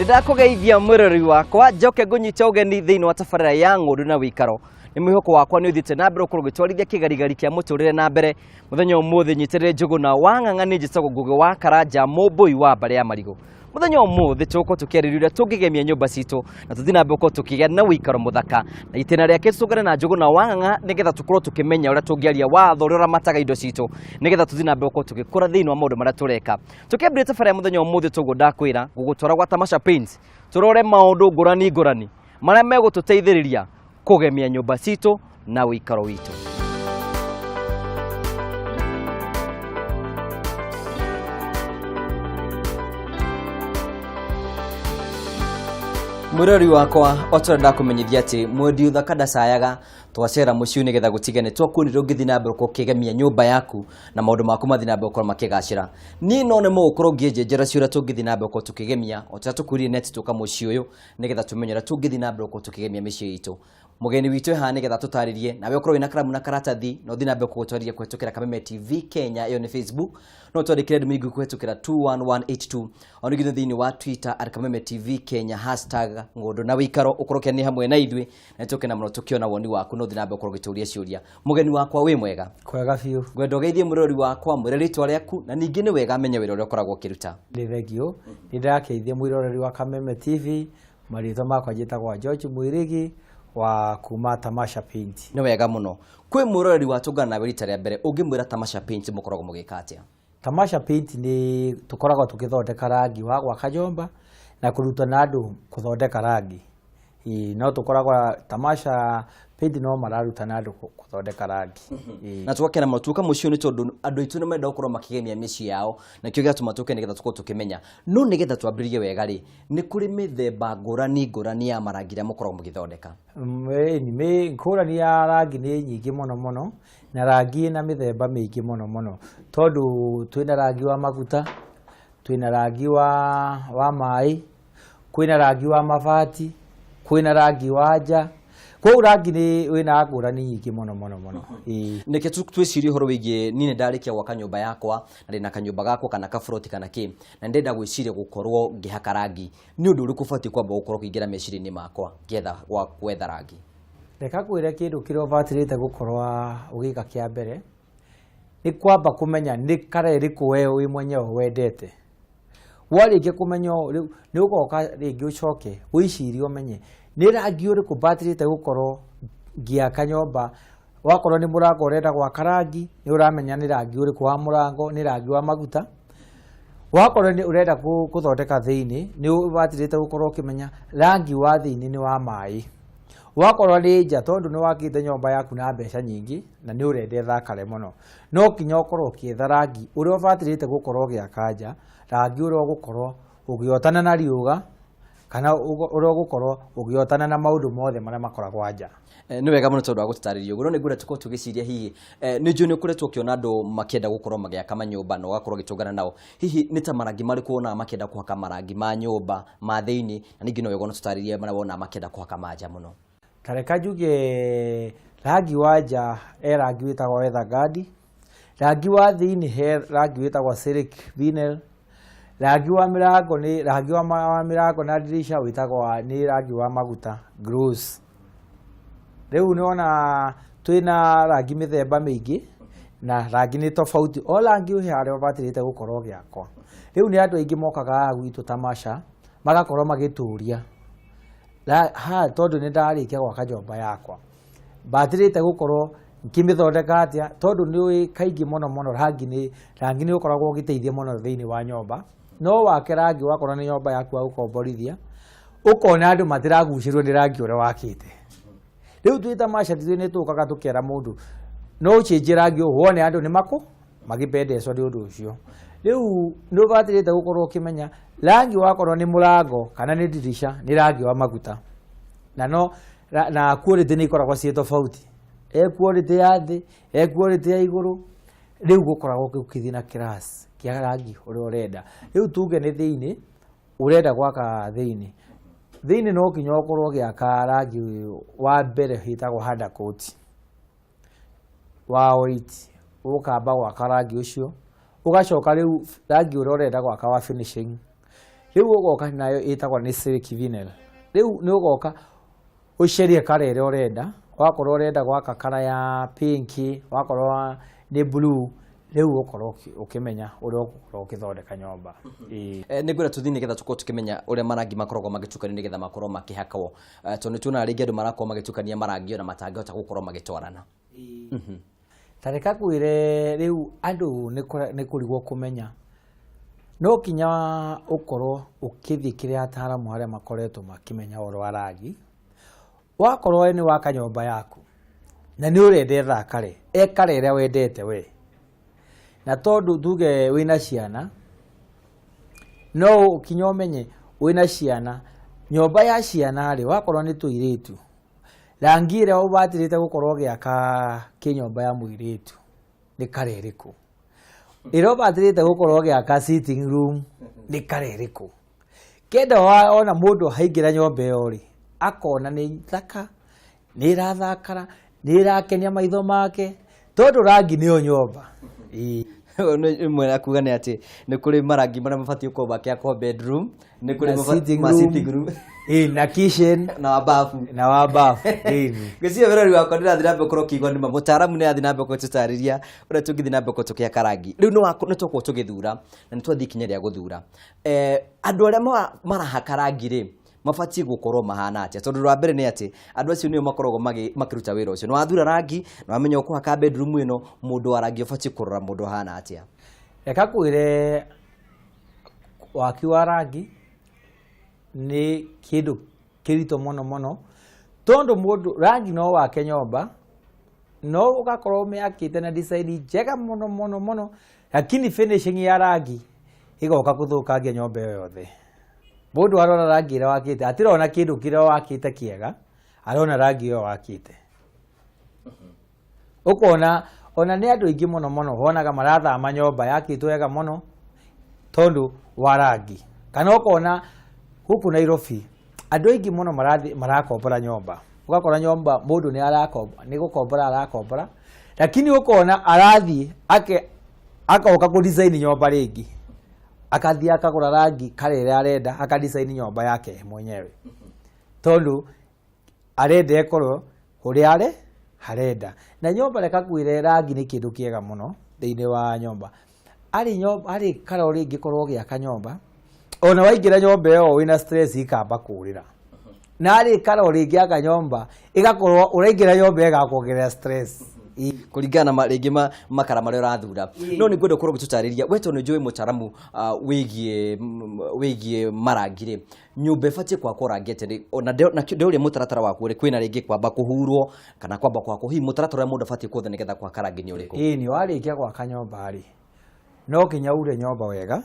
Ndakũgeithia mwĩroreri wakwa, njoke ngũnyite ũgeni thĩinĩ wa tabarĩra ya Ng'ũndũ na Wĩikaro. Nĩ mwĩhoko wakwa nĩ ũthiĩte na mbere ũkorwo ũgĩtwarithia kĩgarigari kĩa mũtũrĩre na mbere. Mũthenya ũmũthĩ nyitĩrĩre Njũgũna wa Ng'ang'a, nĩ njĩtagwo Ngũgĩ wa Karanja, mũmbũi wa mbarĩ ya marigũ. Mũthenya ũmũthĩ tũgũkorwo tũkĩarĩrĩria ũrĩa tũngĩgemia nyũmba citũ na tũthiĩ na mbere gũkorwo tũkĩgĩa na ũikaro mũthaka. Na itĩna rĩake tũtũngane na Njũgũna wa Ng'ang'a nĩgetha tũkorwo tũkĩmenya ũrĩa tũngĩaria watho ũrĩa ũramataga indo citũ nĩgetha tũthiĩ na mbere gũkorwo tũgĩkũra thĩinĩ wa maũndũ marĩa tũreka. Tũkĩambĩrĩria tabarĩra ya mũthenya ũmũthĩ toguo ndakwĩra, gũgũtwara gwa Tamasha Paints tũrore maũndũ ngũrani ngũrani marĩa megũtũteithĩrĩria kũgemia nyũmba citũ na ũikaro witũ. Mwĩrori wakwa, o ta ũrĩa ndakũmenyithia atĩ mwendi ũthaka ndacayaga, twacera mũciĩ nĩgetha gũtige nĩ twakuonire ũngĩthiĩ na mbere ũkĩgemia nyũmba yaku na maũndũ maku mathiĩ na mbere gũkorwo makĩgacĩra. Niĩ no nĩmo gũkorwo ngĩenjenjera ciũria tũngĩthiĩ na mbere gũkorwo tũkĩgemia o ta ũrĩa tũkwĩrire nĩ atĩ tũka mũciĩ ũyũ nĩgetha tũmenye ũrĩa tũngĩthiĩ na mbere gũkorwo tũkĩgemia mĩciĩ itũ. Mũgeni witũ e haha nĩgetha tũtarĩrie, nawe ũkorwo wĩna karamu na karatathi na ũthiĩ na mbere kũgũtwarithia kũhetũkĩra Kameme TV Kenya, ĩyo nĩ Facebook, no twandĩkĩre ndũmĩrĩri nguhĩ kũhetũkĩra 21182, ona ningĩ thĩinĩ wa Twitter at Kameme TV Kenya, hashtag ng'ũndũ na wĩikaro, ũkorwo ũkĩaranĩria hamwe na ithuĩ na nĩtũkena mũno tũkĩona woni waku na ũthiĩ na mbere gũkorwo ũgĩtũria ciũria. Mũgeni wakwa, wĩ mwega? Kwega biũ. Ngwenda ũgeithie mũrori wakwa, mwĩre rĩtwa rĩaku na ningĩ nĩ wega amenye wĩra ũrĩa ũkoragwo ũkĩruta. Nĩ thengiũ, nĩ ndĩrakeithia mwĩroreri wa Kameme TV, marĩtwa makwa njĩtagwo George Mwĩrĩgi wa kuma Tamasha Paint. Nĩ wega mũno. Kwĩ mwĩroreri watũngana nawe rita rĩa mbere, ũngĩmwĩra Tamasha Paint mũkoragwo mũgĩka atĩa? Tamasha Paint nĩ tũkoragwo tũgĩthondeka rangi wa gwaka nyũmba na kũrutana andũ kũthondeka rangi. Ĩĩ no tũkoragwo Tamasha Paint no mararutana andũ kũthondeka rangi. Ĩĩ. Na tũgakena mũno tuoka mũciĩ nĩ tondũ andũ aitũ nĩ marenda gũkorwo makĩgemia mĩciĩ yao, na kĩo gĩatũma tũke nĩgetha tũkorwo tũkĩmenya. No nĩgetha twambĩrĩrie wega rĩ, nĩ kũrĩ mĩthemba ngũrani ngũrani ya marangi ĩrĩa mũkoragwo mũgĩthondeka? Ĩni, ngũrani ya rangi nĩ nyingĩ mũno mũno, na rangi ĩna mĩthemba mĩingĩ mũno mũno, tondũ twĩna rangi wa maguta, twĩna rangi wa maĩ, kwĩna rangi wa mabati, kwĩna rangi wa nja, koguo rangi nĩ wĩna ngũrani nyingĩ mũno mũno mũno. Ĩĩ. Nĩkĩ twĩcirie ũhoro wĩgiĩ niĩ nĩ ndarĩkia gwaka nyũmba yakwa na ndĩna kanyũmba gakwa kana kaburoti kana kĩ, na ndĩrenda gwĩciria gũkorwo ngĩhaka rangi, nĩ ũndũ ũrĩkũ ũbatiĩ kwamba gũkorwo ũkĩingĩra meciria-inĩ makwa ngĩetha gwa gwetha rangi? Reka ngwĩre kĩndũ kĩrĩa ũbatarĩte gũkorwo ũgĩka kĩa mbere, nĩ kwamba kũmenya nĩ kara ĩrĩkũ we wĩ mwenyewe wendete. Warĩkia kũmenya ũũ, rĩu nĩ ũgoka rĩngĩ ũcoke wĩcirie ũmenye nĩ rangi ũrĩkũ mbatirĩte gũkorwo ngĩaka nyũmba. Wakorwo nĩ mũrango ũrenda gwaka rangi, nĩ ũramenya nĩ rangi ũrĩkũ wa mũrango, nĩ rangi wa maguta. Wakorwo nĩ ũrenda gũthondeka thĩinĩ, nĩ ũbatirĩte gũkorwo ũkĩmenya rangi wa thĩinĩ nĩ wa maĩ. Wakorwo nĩ nja, tondũ nĩ wakĩte nyũmba yaku na mbeca nyingĩ na nĩ ũrenda ĩthakare mũno, no nginya ũkorwo ũkĩetha rangi ũrĩa ũbatarĩte gũkorwo ũgĩaka nja, rangi ũrĩa ũgũkorwo ũgĩotana na riũa, kana ũrĩa ũgũkorwo ũgĩotana na maũndũ mothe marĩa makoragwo nja. Nĩ wega mũno tondũ wa gũtũtarĩria ũguo, no nĩ ngwenda tũkorwo tũgĩciria hihi, nĩ njũĩ nĩ ũkoretwo ũkĩona andũ makĩenda gũkorwo magĩaka manyũmba na ũgakorwo ũgĩtũngana nao, hihi nĩ ta marangi marĩkũ wonaga makĩenda kũhaka marangi ma nyũmba ma thĩinĩ, na ningĩ no wega ũtũtarĩrie marĩa wonaga makĩenda kũhaka ma nja mũno? Ta reke njuge rangi wa nja he rangi wĩtagwo weatherguard, rangi wa thĩinĩ he rangi wĩtagwo silk vinyl, rangi wa mĩrango nĩ rangi wa mĩrango na ndirisha wĩtagwo nĩ rangi wa maguta gloss. Rĩu nĩ wona twĩna rangi mĩthemba mĩingĩ na rangi nĩ tofauti, o rangi he harĩa ũbatarĩte gũkorwo ũgĩakwo. Rĩu nĩ andũ aingĩ mokaga haha gwitũ Tamasha magakorwo magĩtũria haha tondũ nĩ ndarĩkia gwaka nyũmba yakwa, mbatirĩte gũkorwo ngĩmĩthondeka atĩa, tondũ nĩ ũĩ kaingĩ mũno mũno rangi nĩ ũkoragwo ũgĩteithia mũno thĩinĩ wa nyũmba. No wake rangi wakorwo nĩ nyũmba yaku ya gũkomborithia, ũkona andũ matiragucĩrĩrio nĩ rangi ũrĩa wakĩte. Rĩu twĩ Tamasha ithuĩ nĩ tũkaga tũkera mũndũ no ũcenjie rangi ũyũ wone andũ nĩ makũ magĩpendezwo nĩ ũndũ ũcio. Rĩu nĩ ũbatarĩte gũkorwo ũkĩmenya rangi wakorwo nĩ mũrango kana nĩ ndirisha nĩ rangi wa maguta, na no na quality nĩ ikoragwo ciĩ tofauti, he quality ya thĩ, he quality ya igũrũ, rĩu gũkoragwo gũgĩthiĩ na class kĩa rangi ũrĩa ũrenda. Rĩu tuge nĩ thĩinĩ ũrenda gwaka thĩinĩ, thĩinĩ no nginya ũkorwo ũgĩaka rangi wa mbere wĩtagwo undercoat wa white, ũkamba gwaka rangi ũcio, ũgacoka rĩu rangi ũrĩa ũrenda gwaka wa finishing. Rĩu ũgoka nayo ĩtagwo nĩ silk vinyl. Rĩu nĩ ũgoka ũcerie kara ĩrĩa ũrenda, wakorwo ũrenda gwaka kara ya pink, wakorwo nĩ blue, rĩu ũkorwo ũkĩmenya ũrĩa ũgũkorwo ũkĩthondeka nyũmba. Ĩĩ. Nĩ ngwenda tũthiĩ nĩgetha tũkorwo tũkĩmenya ũrĩa marangi makoragwo magĩtukanio nĩgetha makorwo makĩhakwo. Tondũ nĩ tuonaga rĩngĩ andũ marakorwo magĩtukania marangi ona matangĩhota gũkorwo magĩtwarana. Ta reke ngwĩre rĩu andũ nĩ kũrigwo kũmenya, no kinya ũkorwo ũkĩthiĩ kĩrĩa ataaramu arĩa makoretwo makĩmenya ũhoro wa rangi, wakorwo we nĩ waka nyũmba yaku na nĩ ũrenda ĩthakare, ĩkare ĩrĩa wendete we, na tondũ tuge wĩna ciana, no kinya ũmenye wĩna ciana, nyũmba ya ciana rĩ, wakorwo nĩ tũirĩtu, rangi ĩrĩa ũbatĩrĩte gũkorwo ũgĩaka kĩnyũmba ya mũirĩtu nĩ kara ĩrĩkũ, ĩrĩa ũbatĩrĩte gũkorwo ũgĩaka sitting room nĩ kara ĩrĩkũ, kenda ona mũndũ aingĩra nyũmba ĩyo rĩ, akona nĩ thaka, nĩ ĩrathakara, nĩ ĩrakenia maitho make, tondũ rangi nĩyo nyũmba. Ĩĩ. Ĩmwe ya kuga nĩ atĩ nĩ kũrĩ marangi marĩa mabatiĩ gũkorwo makĩakwo bedroom, nĩ kũrĩ Na sitting ma room. sitting room Ĩĩ, na kitchen na wa bafu. Na wa bafu. Ĩĩ. Ngwĩciria wĩrori wakwa ndĩrathiĩ na mbere gũkorwo ũkĩigua nĩma mũtaaramu nĩ arathiĩ na mbere gũtũtarĩria ũrĩa tũngĩthiĩ na mbere gũkorwo tũkĩhaka rangi. Rĩu nĩ twakorwo tũgĩthura na nĩ twathiĩ ikinya rĩa gũthura. Andũ arĩa marahaka rangi rĩ, mabatiĩ gũkorwo mahana atĩa? Tondũ wa mbere nĩ atĩ andũ acio nĩo makoragwo makĩruta wĩra ũcio. Nĩ wathura rangi, nĩ wamenya ũkũhaka bedroom ĩno, mũndũ wa rangi ũbatiĩ kũrora mũndũ ahana atĩa? Reka ngwĩre waki wa rangi nĩ kĩndũ kĩritũ mũno mũno, tondũ mũndũ rangi no wake nyũmba, no ũgakorwo ũmĩakĩte na design njega mũno mũno mũno, lakini finishing ya rangi ĩgoka gũthũkangia nyũmba ĩyo yothe. Mũndũ arora rangi ĩrĩa wakĩte, atirona kĩndũ kĩrĩa wakĩte kĩega, arona rangi ũyũ wakĩte. Ũkona ona nĩ andũ aingĩ mũno mũno wonaga marathama nyũmba yakĩtwo wega mũno tondũ wa rangi. Kana ũkona gũkũ Nairobi andũ aingĩ mũno marathiĩ marakombora nyũmba. Ũgakora nyũmba mũndũ nĩ arakomba, nĩ gũkombora arakombora, lakini ũkona arathiĩ agoka kũ design nyũmba rĩngĩ. Akathiĩ akagũra rangi kara ĩrĩa arenda, aka design nyũmba yake mwenyewe. Tondũ arenda ĩkorwo ũrĩa arenda. Na nyũmba reke ngwĩre rangi nĩ kĩndũ kĩega mũno thĩinĩ wa nyũmba. Harĩ kara ũngĩkorwo ũgĩaka nyũmba, ona waingĩra nyũmba ĩyo wĩna stress ikamba kũrĩra. Na harĩ kara ũrĩngĩaka nyũmba, ĩgakorwo ũraingĩra nyũmba ĩgakuongerera stress. Kũringana na rĩngĩ makara marĩa ũrathura. No nĩ ngwenda ũkorwo ũgĩtũtarĩria, we tondũ nĩ njũĩ mũtaaramu wĩgiĩ marangi rĩ, nyũmba ĩbatiĩ kwakwo rangi atĩa? Ona ndĩũria mũtaratara wakuo rĩ, kwĩna rĩngĩ kwamba kũhurwo kana kwamba kwakwo, hihi mũtaratara ũrĩa mũndũ abatiĩ kũhũthĩra nĩgetha gwaka rangi nĩ ũrĩkũ? Ĩĩ nĩ warĩkia gwaka nyũmba rĩ, no nginya ure nyũmba wega,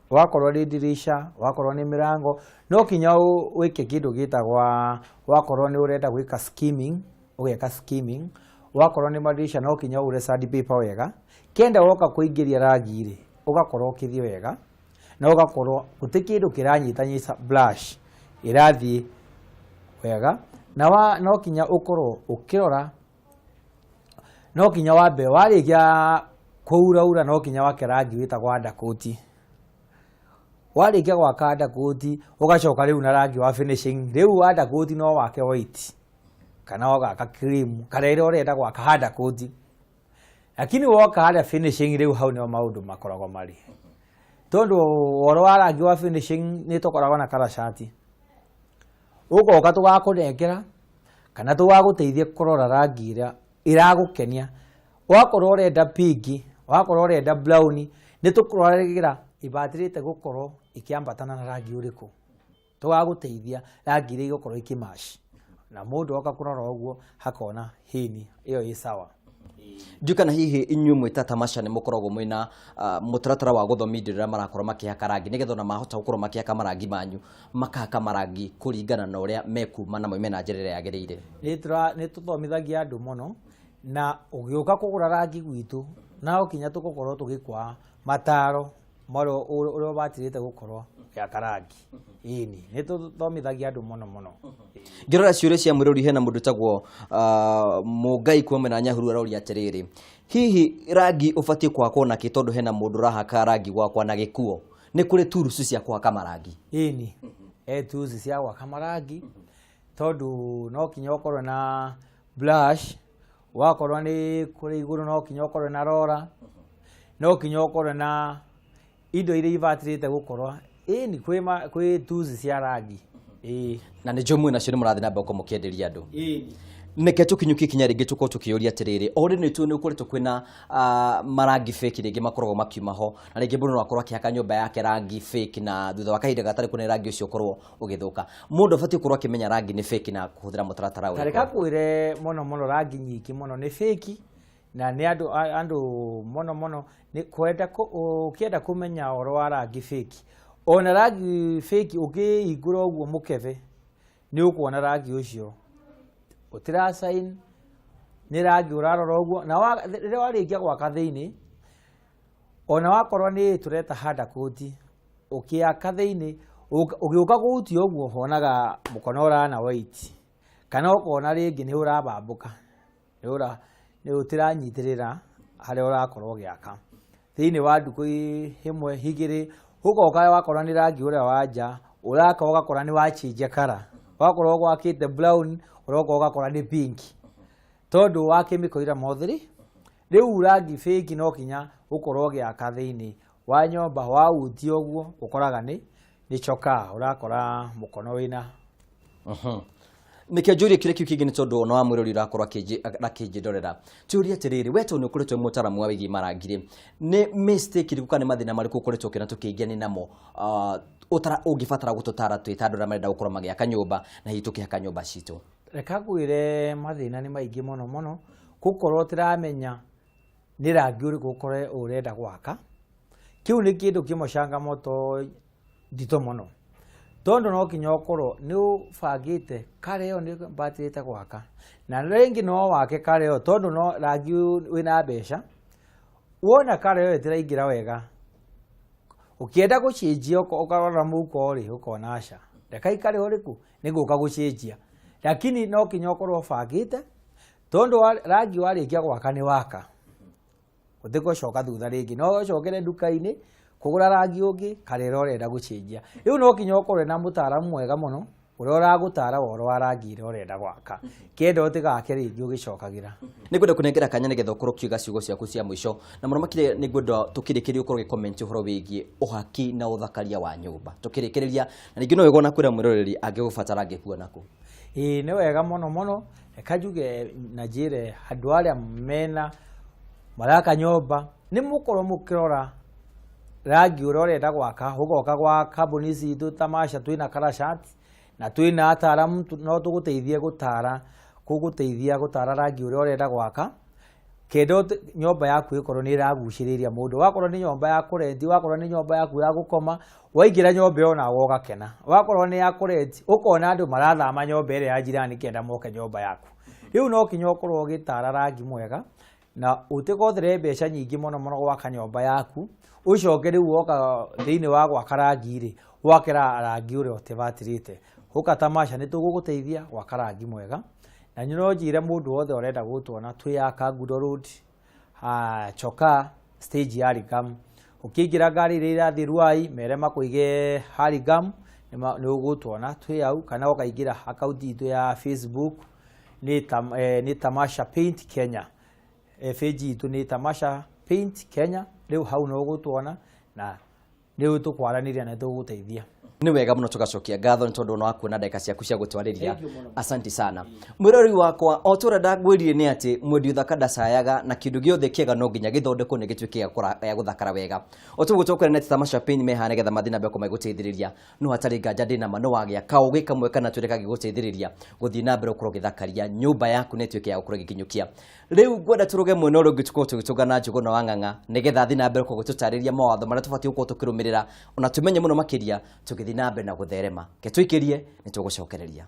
wakorwo nĩ dirisha, wakorwo nĩ mĩrango, no nginya wĩke kĩndũ gĩtagwo, wakorwo nĩ ũrenda gwĩka skimming, ũgeka skimming, wakorwo nĩ madirisha no nginya ũre sandpaper wega, kenda woka kũingĩria rangi rĩ, ũgakorwo ũkĩthiĩ wega, na ũgakorwo gũtirĩ kĩndũ kĩranyitanyita brush ĩrathiĩ wega, na no nginya ũkorwo ũkĩrora, no nginya wambe warĩkia kũuraura no nginya wake rangi wĩtagwo undercoat. Warĩkia gwaka undercoat ũgacoka rĩu na rangi wa finishing, rĩu undercoat no wake white kana ũgaka cream kana ĩrĩa ũrenda gwaka undercoat. Lakini woka harĩa finishing rĩu hau nĩho maũndũ makoragwo marĩ. Tondũ ũhoro wa rangi wa finishing nĩ tũkoragwo na karacati. Ũgoka tũgakũnengera kana tũgagũteithia kũrora rangi ĩrĩa ĩragũkenia. Wakorwo ũrenda pink, wakorwo ũrenda brown, nĩ tũkũroragĩra ibatĩrĩte gũkorwo ikĩambatana na rangi ũrĩkũ. Tũgagũteithia rangi iria igũkorwo ikĩ match. Na mũndũ oka kũrora ũguo akona hĩni ĩyo ĩ sawa. Ndiũĩ kana hihi inyuĩ mwĩ ta Tamasha nĩ mũkoragwo mwĩna mũtaratara wa gũthomithia arĩa marakorwo makĩhaka rangi nĩgetha ona mahota gũkorwo makĩhaka marangi manyu makahaka marangi kũringana na ũrĩa mekuma na moime na njĩra ĩrĩa yagĩrĩire. Nĩ tũthomithagia andũ mũno na ũgĩũka kũgũra rangi gwitũ no nginya tũgũkorwo tũgĩkũa mataro marĩa ũrĩa ũbatĩrĩte gũkorwo ũgĩaka rangi. Ĩni, nĩ tũthomithagia andũ mũno mũno. Ngĩrora ciũria cia mwĩrori hena mũndũ ũtagwo Mũngai kuma mwena wa Nyahururu aroria atĩrĩrĩ, hihi rangi ũbatiĩ kũhakwo nakĩ tondũ hena mũndũ ũrahaka rangi gwakwa na gĩkuo? Nĩ kũrĩ tools cia kũhaka marangi? Ĩni, he tools cia gwaka marangi, tondũ no kinya ũkorwo na brush, wakorwo nĩ kũrĩa igũrũ no kinya ũkorwo na roller, no kinya ũkorwo na indo iria ibatirĩte gũkorwo. Ĩni, kwĩ tools cia rangi, ĩĩ. Na nĩ njũĩ mwĩ nacio, nĩ mũrathiĩ na mbere gũkorwo mũkĩenderia andũ. Ĩni. Neke tũkinyũkie ikinya rĩngĩ, tũkorwo tũkĩũria atĩrĩrĩ, o rĩ nĩ tũĩ nĩ ũkoretwo kwĩna marangi fake rĩngĩ makoragwo makiuma ho, na rĩngĩ mũndũ no akorwo akĩhaka nyũmba yake rangi fake, na thutha wa kahinda gatarĩ kũnene rangi ũcio ũkorwo ũgĩthũka. Mũndũ abatiĩ gũkorwo akĩmenya rangi nĩ fake na kũhũthĩra mũtaratara Ta reka ũrĩkũ? Kwĩre mũno mũno, rangi nyingĩ mũno nĩ fake, na nĩ andũ mũno mũno nĩ kwenda ũkĩenda kũmenya ũhoro wa rangi fake. Ona rangi fake ũkĩhingũra ũguo mũkebe, nĩ ũkuona rangi ũcio ũtira sign, nĩ rangi ũrarora ũguo. Na rĩrĩa warĩkia gwaka thĩinĩ, ona wakorwo nĩ tũreta undercoat, ũkĩaka thĩinĩ, ũgĩũka kũhutia ũguo, wonaga mũkono ũrana white, kana ũkona rĩngĩ nĩ ũrabambũka, nĩ ũtiranyitĩrĩra harĩa ũrakorwo ũgĩaka. Thĩinĩ wa ndukũ ĩmwe igĩrĩ, ũgoka wakorwo nĩ rangi ũrĩa wa nja ũraka, ũgakora nĩ wachinjia kara. Wakorwo gwakĩte brown, ũroka ũgakora nĩ pink, tondũ wa chemical iria mahũthĩri. Rĩu rangi fake no kinya ũkorwo ũgĩaka thĩinĩ wa nyũmba, wahutia ũguo ũkoraga nĩ choka, ũrakora mũkono wĩna. Nĩkĩo njũrie kĩrĩa kĩu kĩngĩ, nĩ tondũ ona wa mwĩrori ũrakorwo akĩnjĩrorera, tũrie atĩrĩrĩ, we tondũ nĩ ũkoretwo wĩ mũtaaramu wa wĩgiĩ marangi rĩ, nĩ mistake irĩkũ kana nĩ mathĩna marĩkũ ũkoretwo ũkĩona tũkĩingĩrania namo, ũngĩbatara gũtũtara twĩ ta andũ arĩa marenda gũkorwo magĩaka nyũmba, na hihi tũkĩhaka nyũmba citũ? Reka ngwĩre, mathĩna nĩ maingĩ mũno mũno, gũkorwo ũtĩramenya nĩ rangi ũrĩkũ ũkorwe ũrenda gwaka. Kĩu nĩ kĩndũ kĩmwe changamoto nditũ mũno, tondũ no kinya ũkorwo nĩ ũbangĩte kare ĩyo nĩ mbatĩrĩte gwaka, na rĩngĩ no wake kare ĩyo tondũ no rangi wĩna mbeca. Wona kare ĩyo ĩtĩraingĩra wega, ũkĩenda gũcenjia, ũkarora mũhuko rĩ, ũkona aca, reka ikare ũrĩkũ, nĩ ngũka gũcenjia. Lakini no kinya ũkorwo ũbangĩte, tondũ rangi warĩkia gwaka nĩ waka, ũtĩgũcoka thutha rĩngĩ, no ũcokere nduka-inĩ kũgũra rangi ũngĩ kana ĩrĩa ũrenda gũcenjia. Rĩu no kinya ũkorwo na mũtaaramu mwega mũno ũrĩa ũragũtara ũhoro wa rangi ĩrĩa ũrenda gwaka, kenda ũtigake rĩngĩ ũgĩcokagĩra. Nĩ ngwenda kũnengera kanya nĩgetha ũkorwo ũkiuga ciugo ciaku cia mũico, na mũno makĩria nĩ ngwenda tũkĩrĩkĩria ũkorwo ũgĩ-comment ũhoro wĩgiĩ ũhaki na ũthakaria wa nyũmba tũkĩrĩkĩrĩria, na ningĩ no wega ona kwĩra mwĩroreri angĩgũbatara angĩkuona kũ. Ĩĩ, nĩ wega mũno mũno. Reka njuge na njĩre andũ arĩa mena maraka nyũmba, nĩ mũkorwo mũkĩrora rangi ũrĩa ũrenda gwaka, ũgoka gwa kambuni citũ Tamasha, twĩna colour chart na twĩna ataaramu, no tũgũteithie gũtara, gũgũteithia gũtara rangi ũrĩa ũrenda gwaka, kenda nyũmba yaku ĩkorwo nĩ ĩragucĩrĩria mũndũ. Wakorwo nĩ nyũmba ya kũrenti, wakorwo nĩ nyũmba yaku ya gũkoma, waingĩra nyũmba ĩyo nawe ũgakena. Wakorwo nĩ ya kũrenti, ũkona andũ marathama nyũmba ĩrĩa ya jirani kenda moke nyũmba yaku. Rĩu no kinya ũkorwo ũgĩtara rangi mwega, na ũtĩgothĩre mbeca nyingĩ mũno mũno gwaka nyũmba yaku, ũcoke rĩu woka thĩinĩ wa gwaka rangi rĩ, wake rangi ũrĩa ũtĩbatirĩte. Ũka Tamasha, nĩ tũgũgũteithia gwaka rangi mwega. Na no njĩre mũndũ wothe ũrenda gũtuona, twĩ ya Kangundo Road, Choka stage ya Rigam. Ũkĩingĩra ngari iria irathiĩ Ruai, mere makũige Harigam, nĩ ũgũtuona twĩ hau, kana ũkaingĩra akaunti itũ ya Facebook nĩ Tamasha Paint Kenya. Page itũ nĩ Tamasha Paint Kenya. Rĩu hau no ũgũtuona na nĩ tũkwaranĩria na tũgũteithia. Nĩ wega mũno, tũgacokia ngatho nĩ tondũ ona wakuona ndagĩka ciaku cia gũtwarĩria. Thank you mũno. Asante sana, mwĩrori wakwa. O tũrĩa ndangwĩrire nĩ atĩ mwendi ũthaka ndacayaga, na kĩndũ gĩothe kĩega no nginya gĩthondekwo nĩ gĩtuĩke gĩa gũthakara wega. O tũguo tũkwĩra nĩ Tamasha Paint meha nĩgetha mathiĩ na mbere kũmagũteithĩrĩria. No hatarĩ nganja ndĩna ma no wagĩa kaũgĩ kamwe kana twĩrĩ kangĩgũteithĩrĩria gũthiĩ na mbere gũkorwo ũgĩthakaria nyũmba yaku na ĩtuĩke ya gũkorwo ĩgĩkinyũkia. Rĩu ngwenda tũrũge mwena ũrĩa ũngĩ, tũkorwo tũgĩtũngana Njũgũna wa Ng'ang'a nĩgetha athiĩ na mbere gũkorwo gũtũtarĩria mawatho marĩa tũbatiĩ gũkorwo tũkĩrũmĩrĩra, ona tũmenye mũno makĩria tũgĩthiĩ na mbere na gũtherema. Ke tũikĩrie, nĩ tũgũcokereria.